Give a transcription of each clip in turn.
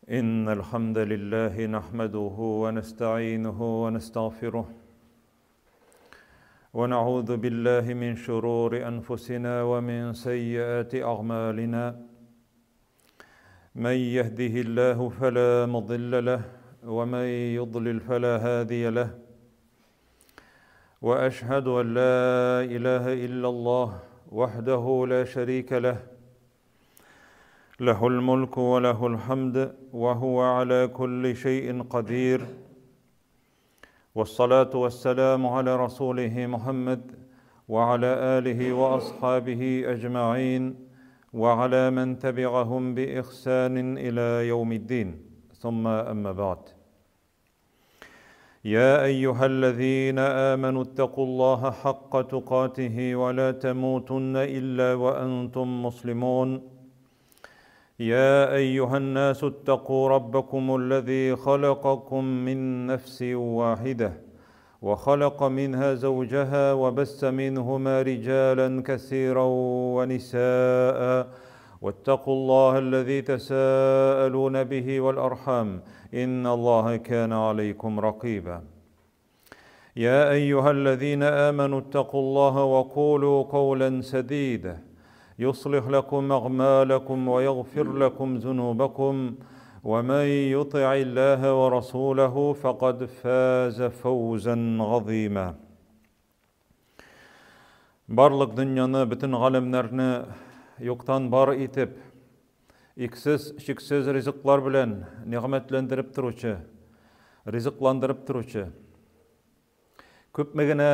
إن الحمد لله نحمده ونستعينه ونستغفره ونعوذ بالله من شرور أنفسنا ومن سيئات أعمالنا. من يهده الله فلا مضل له ومن يضلل فلا هادي له. وأشهد أن لا إله إلا الله وحده لا شريك له، له الملك وله الحمد وهو على كل شيء قدير. والصلاة والسلام على رسوله محمد وعلى آله وأصحابه أجمعين وعلى من تبعهم بإحسان إلى يوم الدين. ثم أما بعد. يا أيها الذين آمنوا اتقوا الله حق تقاته ولا تموتن إلا وأنتم مسلمون. يا أيها الناس اتقوا ربكم الذي خلقكم من نفس واحدة وخلق منها زوجها وبث منهما رجالا كثيرا ونساء، واتقوا الله الذي تساءلون به والأرحام إن الله كان عليكم رقيبا. يا أيها الذين آمنوا اتقوا الله وقولوا قولا سديدا يصلح لكم أعمالكم ويغفر لكم ذنوبكم، ومن يطع الله ورسوله فقد فاز فوزا عظيما. Барлык дөньяны, бөтен галәмнәрне юктан бар итеп, иксез, чиксез ризыклар белән нигъмәтләндереп торучы, ризыкландырып торучы, күпме генә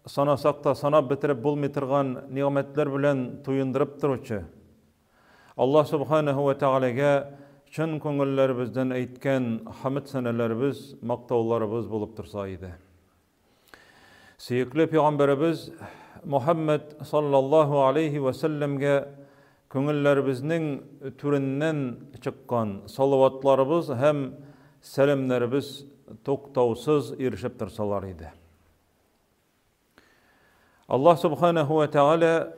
санасак та санап бетереп булмый торган нигъмәтләр белән туендырып торучы Аллаһ субханаһу ва тәгаләгә чын күңелләребездән әйткән хәмд сәнәләребез, мактауларыбыз булып торса иде. Сөекле пәйгамбәребез Мухаммад саллаллаһу алейхи ва сәлләмгә күңелләребезнең түреннән чыккан салаватларыбыз һәм сәламнәребез туктаусыз ирешеп торсалар иде. Аллаһ субханаһу ва тәгалә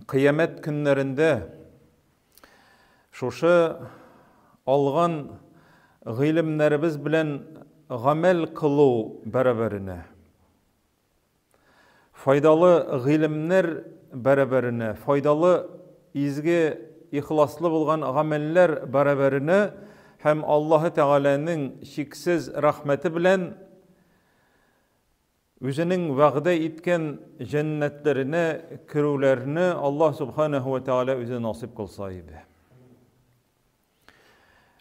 кыямәт көннәрендә шушы алган гыйлемнәребез белән гамәл кылу бәрабәренә, файдалы гыйлемнәр бәрабәренә, файдалы, изге, ихласлы булган гамәлләр бәрабәренә һәм Аллаһы Тәгаләнең чиксез рәхмәте белән үзенең вәгъдә иткән җәннәтләренә керүләрне Аллаһ субханаһу ва тәгалә үзе насыйп кылса иде.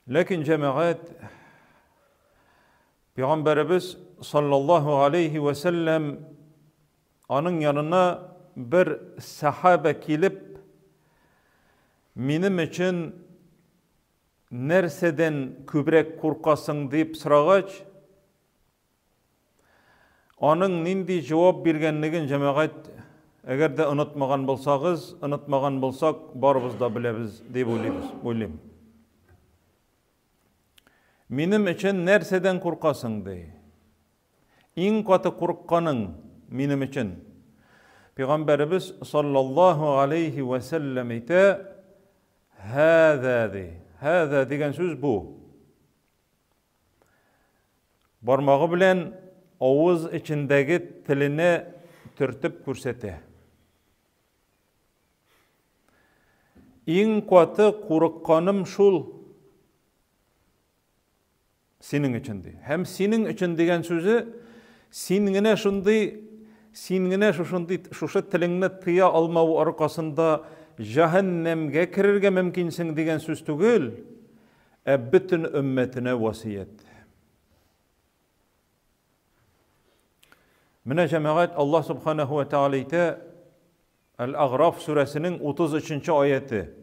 Ләкин җәмәгать, Пәйгамбәребез саллаллаһу алейхи ва сәлләм аның янына бер сахаба килеп, минем өчен нәрсәдән күбрәк куркасың дип сорагач, аның нинди җавап биргәнлеген җәмәгать, әгәр дә онытмаган булсагыз, онытмаган булсак, барыбыз да беләбез дип уйлыйбыз, уйлыйм. Минем өчен нәрсәдән куркасың ди? Иң каты курыкканың минем өчен. Пәйгамбәребез саллаллаһу алейхи ва сәлләм әйтә, һәзә ди. Һәзә дигән сүз бу. Бармагы белән авыз эчендәге теленә төртеп күрсәтә. Иң каты курыкканым шул синең өчен ди. Һәм синең өчен дигән сүзе син генә шундый, син генә шушындый, шушы телеңне тыя алмау аркасында җәһәннәмгә керергә мөмкинсең дигән сүз түгел, ә бөтен өммәтенә васыять. Менә җәмәгать, Аллаһ субханаһу ва тааля әйтә, Әл-Аграф сүрәсенең 33 аяте.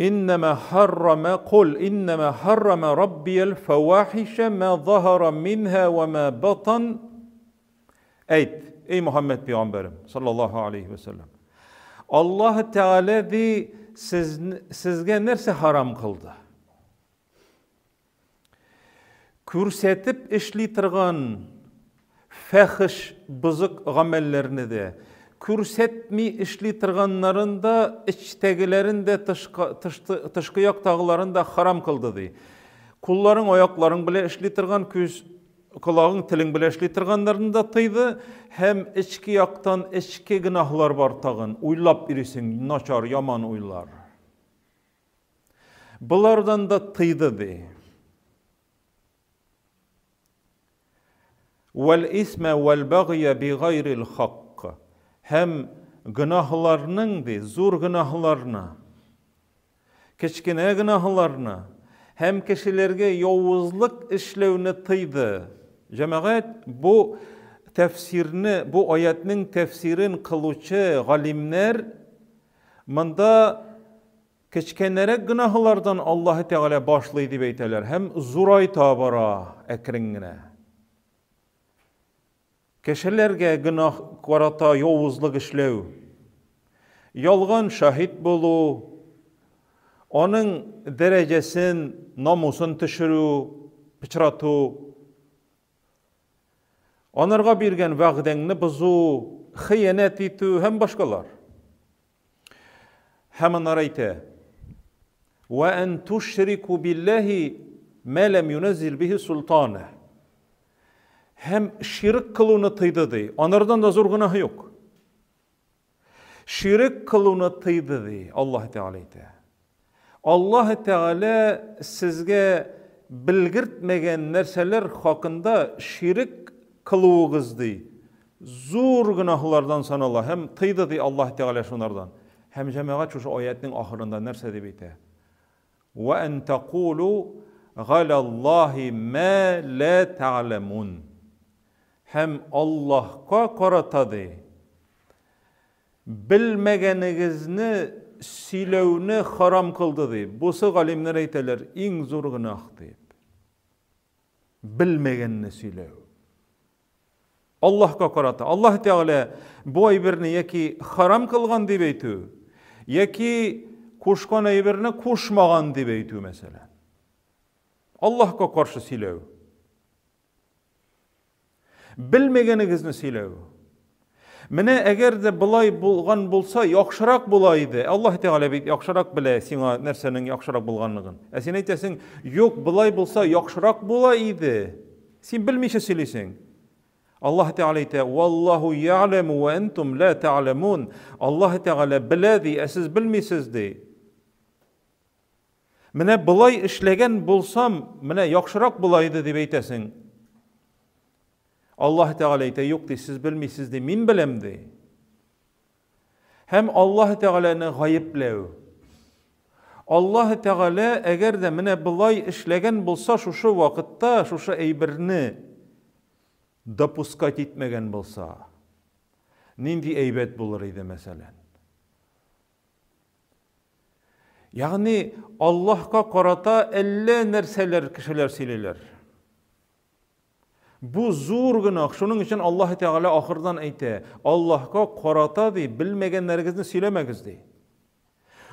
Иннама харрама кул иннама харрама раббиял фавахиша ма заһара минха ва ма батан. Әйт, эй Мухаммед пәйгамбәрем саллаллаһу алейхи ва саллям. Аллаһ Тәгалә ди, сезгә нәрсә харам кылды? Күрсәтеп эшли торган фәхиш бозык гамәлләрне дә, Күрсәтми эшли торганнарын да, эчтәгеләрен дә, тышкы, тышкы яктагыларын да харам кылды, ди. Кулларың, аякларың белән эшли торган, күз, колагың, телең белән эшли торганнарын да тыйды һәм эчке яктан эчке гөнаһлар бар тагын, уйлап йөрисең, начар, яман уйлар. Болардан да тыйды, ди. Вәл исмә вәл багия би гайрил хакк. Һәм гөнаһларның, ди, зур гөнаһларны, кечкенә гөнаһларны һәм кешеләргә явызлык эшләүне тыйды. Җәмәгать, бу тәфсирне, бу аятьнең тәфсирен кылучы галимнәр монда Кечкенәрәк гөнаһлардан Аллаһы Тәгалә башлый дип әйтәләр һәм зурайта бара әкрен генә. Кешеләргә гөнаһ карата явызлык эшләү, ялган шаһит булу, аның дәрәҗәсен, намусын төшерү, пычрату, анарга биргән вәгъдәңне бозу, хыянәт итү һәм башкалар. Һәм аннары әйтә: "Ва ан тушрику биллаһи ма лам юназзил бихи султана". Һәм ширк кылуны тыйды ди. Анардан да зур гөнаһ юк. Ширк кылуны тыйды ди, Аллаһ Тәгалә әйтә. Аллаһ Тәгалә сезгә белгертмәгән нәрсәләр хакында ширек кылуыгыз, ди, зур гөнаһлардан санала һәм тыйды, ди, Аллаһ Тәгалә шунардан. Һәм җәмәгать шушы аятьнең ахырында нәрсә дип әйтә? Вә ан тәкулу галәллаһи мә лә тәгъләмун. Һәм Аллаһка карата, ди, Белмәгәнегезне сөйләүне харам кылды, ди. Бусы галимнәр әйтәләр, иң зур гөнаһ дип. Белмәгәнне сөйләү. Аллаһка карата. Аллаһ Тәгалә бу әйберне яки харам кылган дип әйтү, яки кушкан әйберне кушмаган дип әйтү мәсәлән. Аллаһка каршы сөйләү. Белмәгәнегезне сөйләү. Менә әгәр дә болай булган булса, яхшырак була иде. Аллаһ Тәгалә бит яхшырак белә сиңа нәрсәнең яхшырак булганлыгын. Ә син әйтәсең, юк, болай булса яхшырак була иде. Син белмичә сөйлисең. Аллаһ Тәгалә әйтә, "Валлаһу я'ламу ва антум ла та'ламун." Аллаһ Тәгалә белә ди, ә сез белмисез ди. Менә болай эшләгән булсам, менә яхшырак була иде дип әйтәсең. Аллаһ Тәгалә әйтә, юк ди, сез белмисез ди, мин беләм ди. Һәм Аллаһ Тәгаләне гаепләү. Аллаһ Тәгалә әгәр дә менә болай эшләгән булса, шушы вакытта шушы әйберне допускать итмәгән булса, нинди әйбәт булыр иде, мәсәлән. Ягъни Аллаһка карата әллә нәрсәләр кешеләр сөйлиләр. Бу зур гөнаһ. Шуның өчен Аллаһ Тәгалә ахырдан әйтә, Аллаһка карата ди, белмәгәннәрегезне сөйләмәгез ди.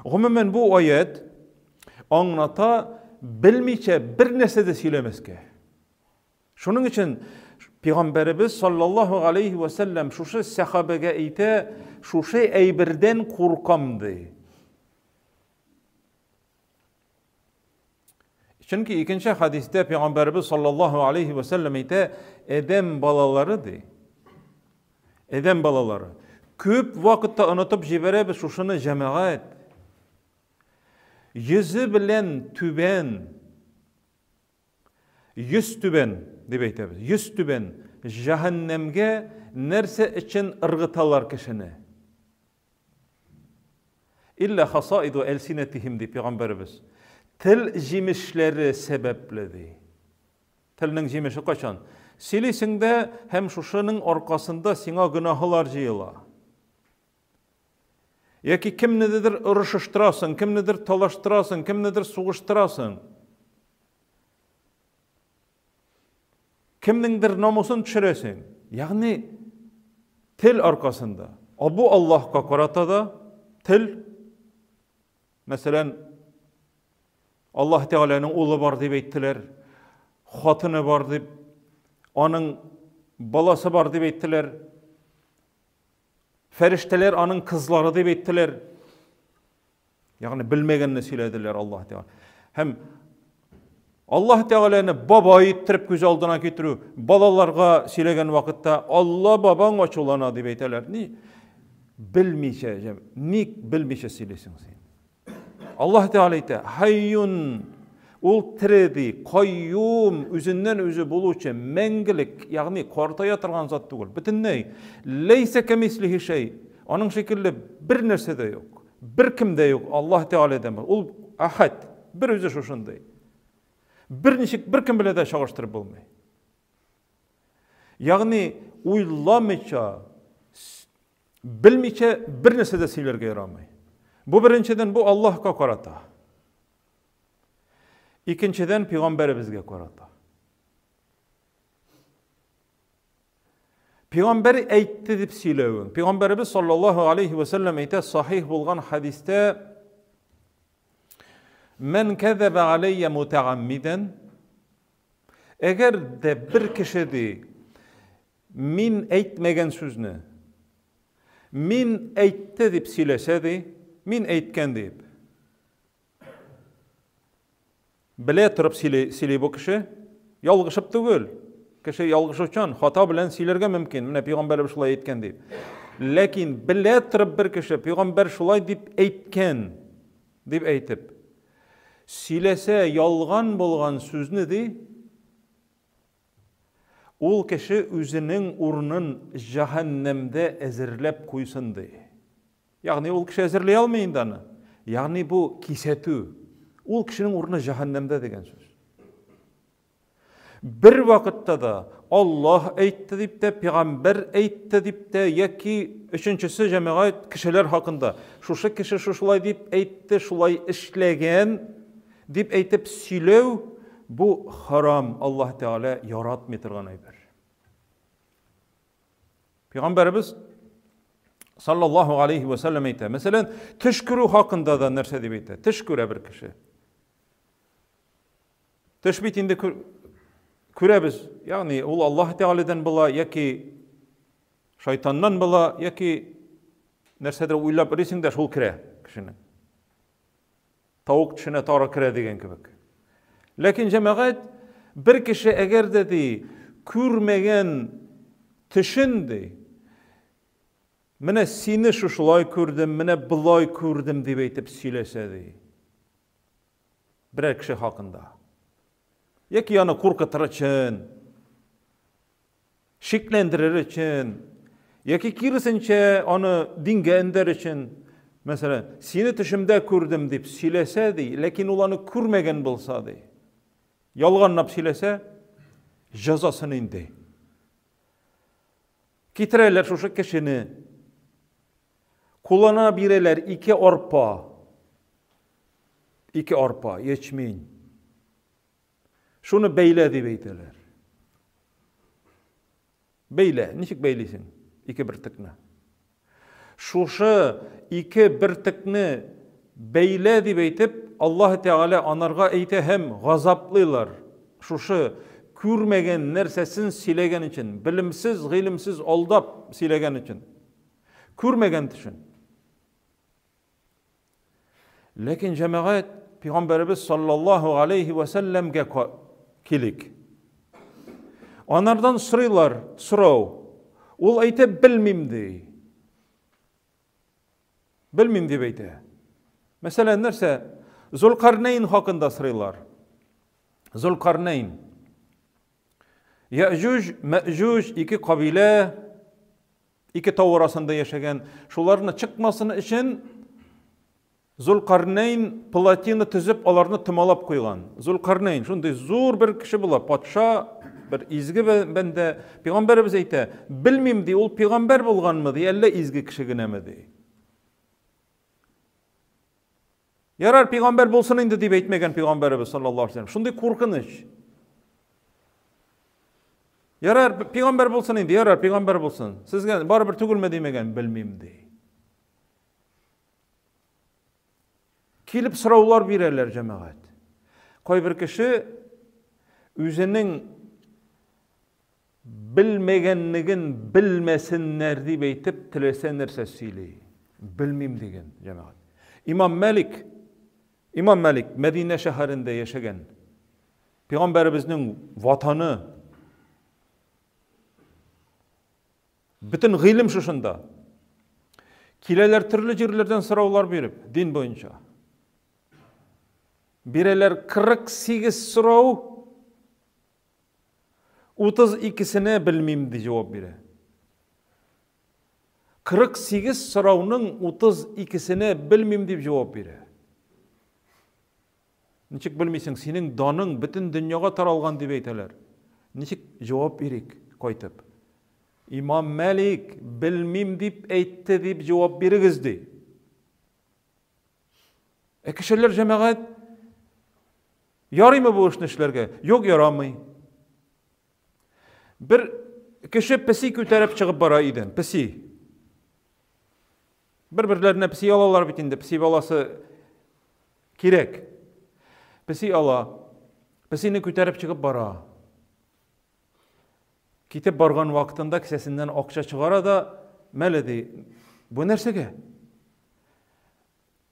Гомумән бу аят аңлата белмичә бер нәрсә дә сөйләмәскә. Шуның өчен Пәйгамбәребез саллаллаһу алейхи ва сәлләм шушы сәхабәгә әйтә, шушы әйбердән куркам ди. Чөнки икенче хадистә Пәйгамбәребез саллаллаһу алейхи ва сәлләм әйтә, Адәм балалары ди. Адәм балалары. Күп вакытта онытып җибәрәбез шушыны җәмәгать. Йөзе белән түбән Йөз түбән, дип әйтәбез. Йөз түбән җәһәннәмгә нәрсә өчен ыргыталар кешене? Илля хасаиду әлсинәтихим, ди пәйгамбәребез. Тел җимешләре сәбәпле, ди. Телнең җимеше кайчан? Сөйлисең дә һәм шушының аркасында сиңа гөнаһлар җыела. Яки кемнедер орышыштырасың, кемнедер талаштырасың, кемнедер сугыштырасың. Кемнеңдер намусын төшерәсең. Ягъни тел аркасында. А бу Аллаһка карата да тел, мәсәлән, Аллаһ Тәгаләнең улы бар дип әйттеләр, хатыны бар дип, аның баласы бар дип әйттеләр. Фәрештәләр аның кызлары дип әйттеләр. Ягъни белмәгәнне сөйләделәр Аллаһ Тәгалә. Һәм Аллаһ Тәгаләне баба иттереп күз алдына китерү, балаларга сөйләгән вакытта Алла бабаң ачулана дип әйтәләр. Ни белмичә, ник белмичә сөйлисең син? Аллаһ Тәгалә әйтә, Хайюн ул тере ди, кайюм үзеннән үзе булучы, мәңгелек, ягъни картая торган зат түгел. Бөтенләй ләйсә кәмислихи шәй. Аның шикелле бер нәрсә дә юк. Бер кем дә юк Аллаһ Тәгаләдән. Ул ахад, бер үзе шушындый. Бер ничек бер кем белән дә чагыштырып булмый. Ягъни уйламыйча Белмичә бер нәрсә дә сөйләргә ярамый. Бу беренчедән бу Аллаһка карата. Икенчедән пәйгамбәребезгә карата. Пәйгамбәр әйтте дип сөйләвең. Пәйгамбәребез саллаллаһу алейхи ва саллям әйтә сахих булган хадистә Мән кәзәбә алейя мутәгаммидан Әгәр дә бер кеше ди Мин әйтмәгән сүзне мин әйтте дип сөйләсә ди, мин әйткән дип. Белә торып сөйли, сөйли бу кеше, ялгышып түгел. Кеше ялгышучан, хата белән сөйләргә мөмкин. Менә пәйгамбәребез шулай әйткән дип. Ләкин белә торып бер кеше пәйгамбәр шулай дип әйткән дип әйтеп, сөйләсә ялган булган сүзне ди, Ул кеше үзенең урынын җәһәннәмдә әзерләп куйсын, ди. Ягъни ул кеше әзерли алмый инде аны. Ягъни бу кисәтү. Ул кешенең урыны җәһәннәмдә дигән сүз. Бер вакытта да Аллаһ әйтте дип тә, пәйгамбәр әйтте дип тә, яки өченчесе җәмәгать кешеләр хакында. Шушы кеше шушылай дип әйтте, шулай эшләгән Дип әйтеп сөйләү бу харам, Аллаһ Тәгалә яратмый торган әйбер. Пәйгамбәребез саллаллаһу алейхи ва саллям әйтә. Мәсәлән, төш күрү хакында да нәрсә дип әйтә? Төш күрә бер кеше. Төш бит инде күрәбез. Ягъни ул Аллаһ Тәгаләдән була яки шайтаннан була, яки нәрсәдер уйлап йөрисең дә шул керә кешенең. Тавык төшенә тары керә дигән кебек. Ләкин җәмәгать бер кеше әгәр дә ди күрмәгән төшен ди, менә сине шушылай күрдем, менә болай күрдем дип әйтеп сөйләсә ди. Берәр кеше хакында. Яки аны куркытыр өчен, шикләндерер өчен, яки киресенчә аны дингә өндәр өчен, мәсәлән, сине төшемдә күрдем дип сөйләсә ди, ләкин ул аны күрмәгән булса ди, ялганлап сөйләсә, җәзасы нинди? Китерәләр шушы кешене, кулына бирәләр ике арпа, ике арпа, ячмень. Шуны бәйлә дип әйтәләр. Бәйлә, ничек бәйлисең ике бөртекне? Шушы ике бөртекне бәйлә дип әйтеп, Аллаһ Тәгалә анарга әйтә һәм газаплыйлар. Шушы күрмәгән нәрсәсен сөйләгән өчен, белемсез, гыйлемсез алдап сөйләгән өчен. Күрмәгән төшен. Ләкин җәмәгать пәйгамбәребез саллаллаһу алейхи ва сәлләмгә килик. Анардан сорыйлар, сорау. Ул әйтә, белмим ди. Белмим дип әйтә. Мәсәлән, нәрсә? Зулкарнейн хакында сорыйлар. Зулкарнейн. Яҗуҗ, Мәҗуҗ ике кабилә Ике тау арасында яшәгән. Шуларны чыкмасын өчен Зулкарнейн плотина төзеп, аларны томалап куйган. Зулкарнейн шундый зур бер кеше була, патша, бер изге бәндә. Пәйгамбәребез әйтә, белмим ди, ул пәйгамбәр булганмы ди, әллә изге кеше генәме ди. Ярар, пәйгамбәр булсын инде дип әйтмәгән пәйгамбәребез саллаллаһу алейһи вәсәлләм. Шундый куркыныч. Ярар, пәйгамбәр булсын инде, ярар, пәйгамбәр булсын. Сезгә барыбер түгелме димәгән, белмим ди. Килеп сораулар бирәләр җәмәгать. Кайбер кеше үзенең Белмәгәнлеген белмәсеннәр дип әйтеп, теләсә нәрсә сөйли. Белмим диген, җәмәгать. Имам Мәлик, Имам Мәлик Мәдинә шәһәрендә яшәгән. Пәйгамбәребезнең ватаны. Бөтен гыйлем шушында. Киләләр төрле җирләрдән сораулар биреп, дин буенча. Бирәләр 48 сорау, 32-сенә белмим ди җавап бирә. 48 сорауның 32-сенә белмим дип җавап бирә. Ничек белмисең, синең даның бөтен дөньяга таралган дип әйтәләр. Ничек җавап бирик кайтып? Имам Мәлик белмим дип әйтте дип җавап бирегез ди. Ә кешеләр җәмәгать ярыймы бу эшне эшләргә? Юк, ярамый. Бер кеше песи күтәреп чыгып бара өйдән, песи. Бер-берләренә песи алалар бит инде, песи баласы кирәк. Песи ала, песине күтәреп чыгып бара. Китеп барган вакытында кесәсеннән акча чыгара да, мәле ди, бу нәрсәгә?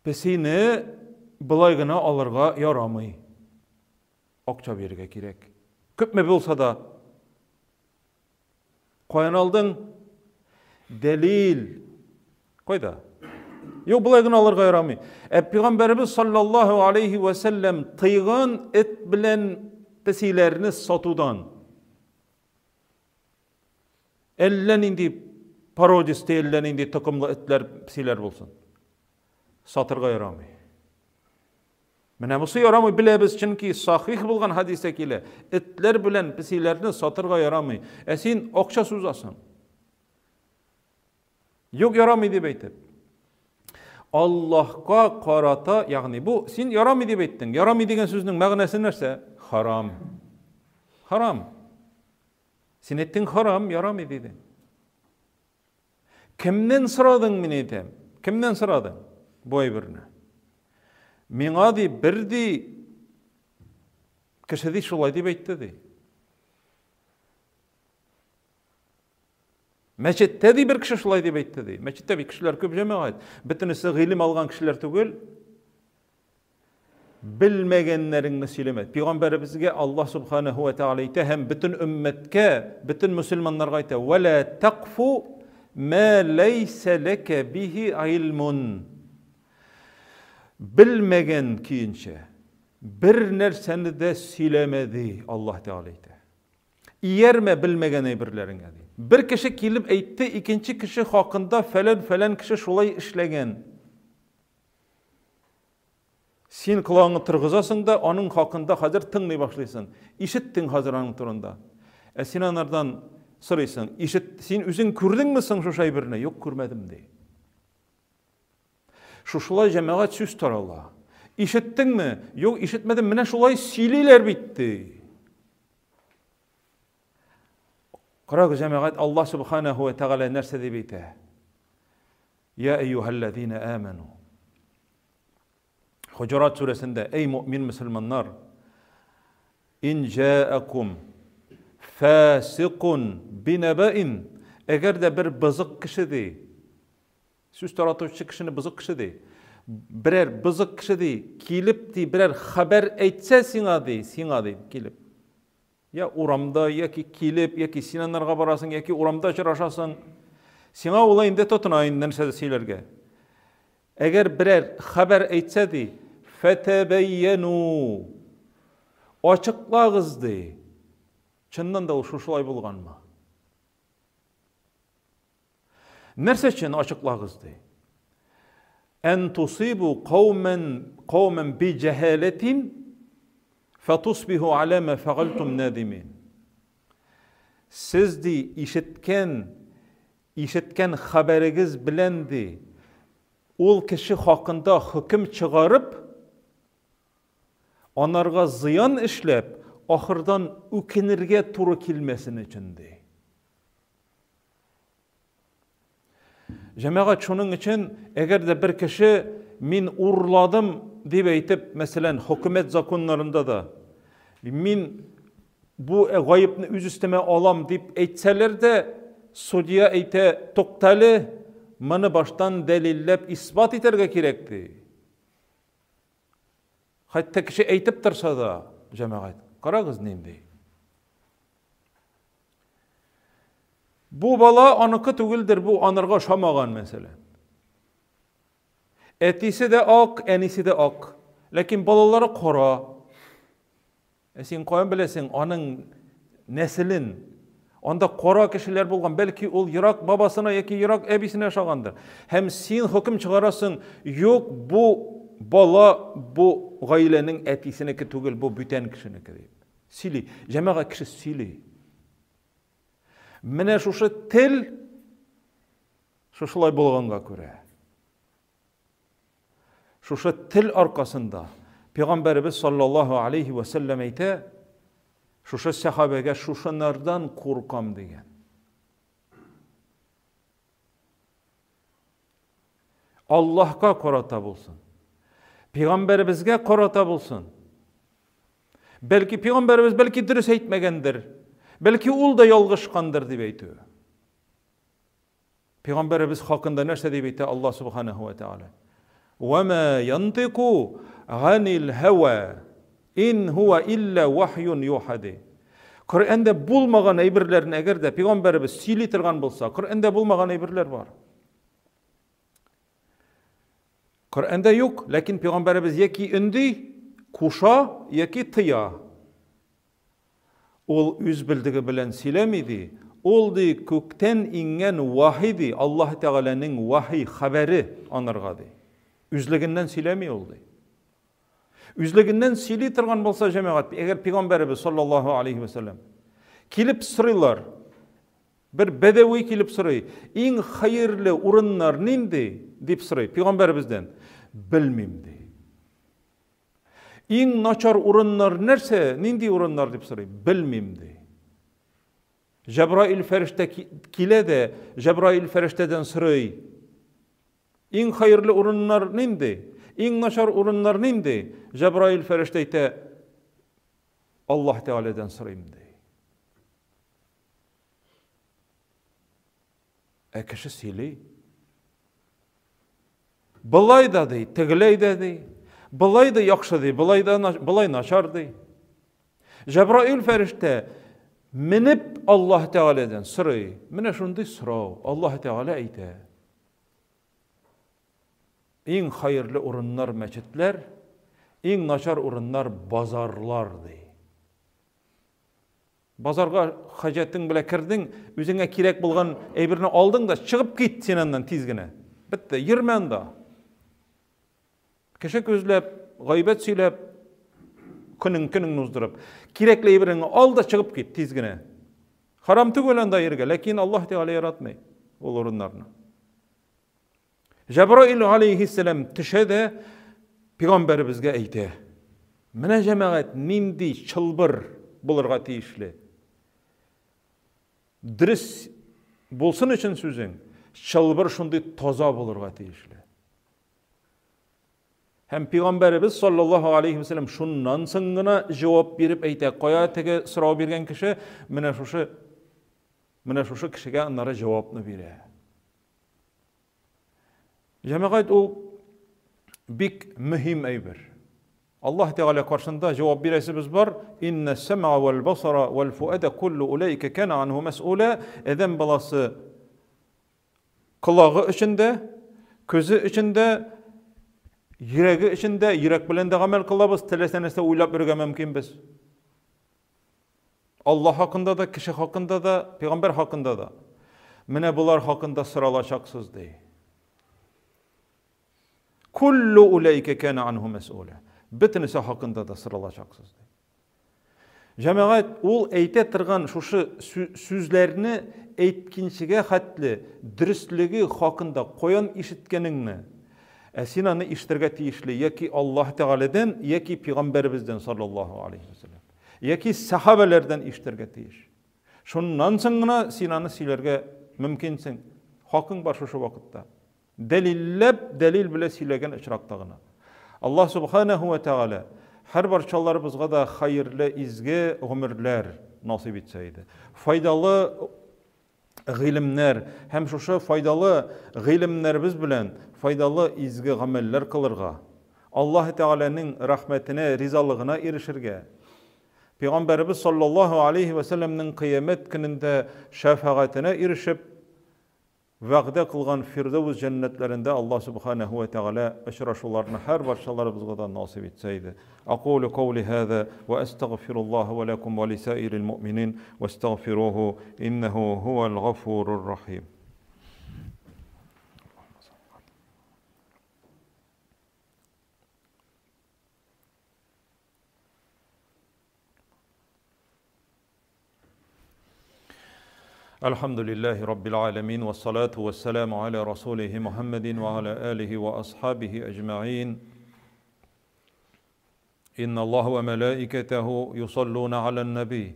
Песине болай гына алырга ярамый. Акча бирергә кирәк. Күпме булса да. Каян алдың? Дәлил. Кайда? Юк, болай гына алырга ярамый. Ә пәйгамбәребез саллаллаһу алейхи ва сәлләм тыйган эт белән песиләрне сатудан. Әллә нинди породистый, әллә нинди токымлы этләр, песиләр булсын. Сатырга ярамый. Менә бусы ярамый беләбез, чөнки сахих булган хәдистә килә. Этләр белән песиләрне сатырга ярамый. Ә син акча сузасың. Юк, ярамый дип әйтеп. Аллаһка карата, ягъни бу син ярамый дип әйттең. Ярамый дигән сүзнең мәгънәсе нәрсә? Харам. Харам. Син әйттең харам, ярамый дидең. Кемнән сорадың, мин әйтәм? Кемнән сорадың бу әйберне? Миңа ди, бер ди, кеше ди шулай дип әйтте ди. Мәчеттә ди бер кеше шулай дип әйтте ди. Мәчеттә бит кешеләр күп җәмәгать. Бөтенесе гыйлем алган кешеләр түгел. Белмәгәннәреңне сөйләмә. Пәйгамбәребезгә Аллаһ субханаһу ва тааля әйтә һәм бөтен өммәткә, бөтен мөселманнарга әйтә: "Ва ла тақфу ма ләйсә ләкә бихи илмун." Белмәгән көенчә бер нәрсәне дә сөйләмә ди Аллаһ Тәгалә әйтә. Иярмә белмәгән әйберләреңә ди. Бер кеше килеп әйтте, икенче кеше хакында фәлән-фәлән кеше шулай эшләгән. Син колагыңны торгызасың да, аның хакында хәзер тыңлый башлыйсың. Ишеттең хәзер аның турында. Ә син анардан сорыйсың, ишет, син үзең күрдеңме соң шушы әйберне? Юк, күрмәдем ди. Шушылай җәмәгать сүз тарала. Ишеттеңме? Юк, ишетмәдем. Менә шулай сөйлиләр бит ди. Карагыз, җәмәгать, Аллаһ субханаху ва тәгалә нәрсә дип әйтә? Я әйюһәлләзина аману. Хуҗурат сүрәсендә, эй мөмин мөселманнар, ин җаакум фасикун бинабаин, әгәр дә бер бозык кеше ди, сүз таратучы кешене бозык кеше ди, берәр бозык кеше ди, килеп ди, берәр хәбәр әйтсә сиңа ди, сиңа ди, килеп. Я урамда, яки килеп, яки син анарга барасың, яки урамда очрашасың. Сиңа ул инде тотына инде нәрсә сөйләргә. Әгәр берәр хәбәр әйтсә ди, фәтәбәйяну. Ачыклагыз ди. Чыннан да ул шушылай булганмы? Нәрсә өчен ачыклагыз ди? Ән тусибу каумен каумен би җәһаләтин фатусбиху аля ма фәгальтум надимин. Сез ди ишеткән ишеткән хәбәрегез белән ди ул кеше хакында хөкем чыгарып анарга зыян эшләп ахырдан үкенергә туры килмәсен өчен ди. Җәмәгать шуның өчен, әгәр дә бер кеше мин урладым дип әйтеп, мәсәлән, хөкүмәт законнарында да мин Бу гаепне үз өстемә алам дип әйтсәләр дә, судья әйтә, туктале, моны баштан дәлилләп исбат итәргә кирәк ди. Хәтта кеше әйтеп торса да, җәмәгать, карагыз нинди. Бу бала аныкы түгелдер, бу анырга ошамаган мәсәлән. Әтисе дә ак, әнисе дә ак. Ләкин балалары кара. Ә син каян беләсең аның нәселен? Анда кара кешеләр булган, бәлки ул ерак бабасына яки ерак әбисенә ошагандыр. Һәм син хөкем чыгарасың, юк, бу бала бу гаиләнең әтисенеке түгел, бу бүтән кешенеке дип. Сөйли, җәмәгать кеше сөйли. Менә шушы тел шушылай булганга күрә. Шушы тел аркасында Пәйгамбәребез саллаллаһу алейхи ва сәлләм әйтә, шушы сәхабәгә шушынардан куркам дигән. Аллаһка карата булсын. Пәйгамбәребезгә карата булсын. Бәлки пәйгамбәребез бәлки дөрес әйтмәгәндер. Бәлки ул да ялгышкандыр дип әйтү. Пәйгамбәребез хакында нәрсә дип әйтә Аллаһ субханаһу ва тааля? Ва ма янтыку ганил һава ин хуа илля вахьюн юха ди. Коръәндә булмаган әйберләрне әгәр дә пәйгамбәребез сөйли торган булса, Коръәндә булмаган әйберләр бар. Коръәндә юк, ләкин пәйгамбәребез яки өнди, куша, яки тыя. Ул үз белдеге белән сөйләми, ди. Ул, ди, күктән иңгән вахи, ди, Аллаһ Тәгаләнең вахи хәбәре анарга, ди. Үзлегеннән сөйләми ул, ди. Үзлегеннән сөйли торган булса, җәмәгать, әгәр пәйгамбәребез саллаллаһу алейхи ва сәлләм килеп сорыйлар, бер бәдәви килеп сорый, иң хәерле урыннар нинди, дип сорый пәйгамбәребездән. Белмим, ди. Иң начар урыннар нәрсә? Нинди урыннар дип сорый. Белмим ди. Җәбраил фәрештә килә дә, Җәбраил фәрештәдән сорый. Иң хәерле урыннар нинди? Иң начар урыннар нинди? Җәбраил фәрештә әйтә, Аллаһ Тәгаләдән сорыйм ди. Ә кеше сөйли. Былай да ди, тегеләй дә ди. Былай да яхшы ди, былай да былай начар ди. Җәбраил фәрештә менеп Аллаһ Тәгаләдән сорый. Менә шундый сорау. Аллаһ Тәгалә әйтә. Иң хәерле урыннар мәчетләр, иң начар урыннар базарлар ди. Базарга хаҗәтең белән кердең, үзеңә кирәк булган әйберне алдың да чыгып кит син аннан тиз генә. Бетте, йөрмә анда. Кеше күзләп, гайбәт сөйләп, көнең көнеңне уздырып. Кирәкле әйбереңне ал да чыгып кит тиз генә. Харам түгел анда йөрергә, ләкин Аллаһ Тәгалә яратмый ул урыннарны. Җәбраил алейһиссәлам төшә дә пәйгамбәребезгә әйтә. Менә җәмәгать нинди чылбыр булырга тиешле. Дөрес булсын өчен сүзең, чылбыр шундый таза булырга тиешле. Һәм пәйгамбәребез саллаллаһу алейхи вәсәлләм шуннан соң гына җавап биреп әйтә. Кая теге сорау биргән кеше менә шушы менә шушы кешегә аннары җавапны бирә. Җәмәгать ул бик мөһим әйбер. Аллаһ Тәгалә каршында җавап бирәсебез бар. Инна сәмә вәл басара вәл фуада куллу улайка кана анху мәс'ула. Адәм баласы колагы өчен дә, күзе өчен дә, йөрәге өчен дә, йөрәк белән дә гамәл кылабыз, теләсә нәрсә уйлап йөрергә мөмкинбез. Аллаһ хакында да, кеше хакында да, пәйгамбәр хакында да. Менә болар хакында соралачаксыз, ди. Куллу улайка кана анху мәс'ула. Бөтенесе хакында да соралачаксыз, ди. Җәмәгать ул әйтә торган шушы сүзләрне әйткенчегә хәтле дөреслеге хакында каян ишеткәнеңне, ә син аны ишетергә тиешле яки Аллаһ Тәгаләдән, яки пәйгамбәребездән саллаллаһу алейхи вәсәлләм. Яки сәхабәләрдән ишетергә тиеш. Шуннан соң гына син аны сөйләргә мөмкинсең. Хакың бар шушы вакытта. Дәлилләп, дәлил белән сөйләгән очракта гына. Аллаһ субханаһу ва тааля Һәрбарчаларыбызга да хәерле, изге гомерләр насыйп итсә иде. Файдалы гыйлемнәр һәм шушы файдалы гыйлемнәребез белән файдалы изге гамәлләр кылырга, Аллаһ Тәгаләнең рәхмәтенә, ризалыгына ирешергә, Пәйгамбәребез саллаллаһу алейһи вә сәлләмнең кыямәт көнендә шәфәгатенә ирешеп, вәгъдә кылган Фирдәүс җәннәтләрендә Аллаһ Сүбхәнәһү вә Тәгалә очрашуларны һәрбарчаларыбызга да насыйп итсә иде. Акулю каули һаза вә әстәгъфируллаһа вә ләкум вә лисаирил муъминин вәстәгъфируһу иннәһу һуәл гафурур рахим. الحمد لله رب العالمين والصلاة والسلام على رسوله محمد وعلى آله وأصحابه أجمعين إن الله وملائكته يصلون على النبي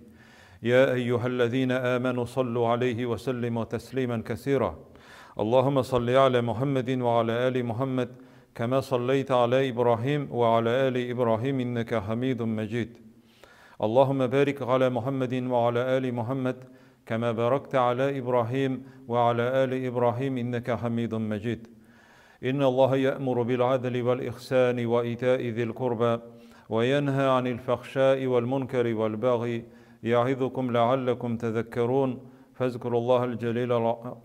يا أيها الذين آمنوا صلوا عليه وسلموا تسليما كثيرا اللهم صل على محمد وعلى آل محمد كما صليت على إبراهيم وعلى آل إبراهيم إنك حميد مجيد اللهم بارك على محمد وعلى آل محمد كما باركت على إبراهيم وعلى آل إبراهيم إنك حميد مجيد إن الله يأمر بالعدل والإحسان وإيتاء ذي القربى وينهى عن الفحشاء والمنكر والبغي يعظكم لعلكم تذكرون فاذكروا الله الجليل,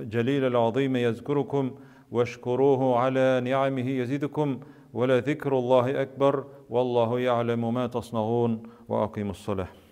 الجليل العظيم يذكركم واشكروه على نعمه يزدكم ولذكر الله أكبر والله يعلم ما تصنعون وأقيموا الصلاة.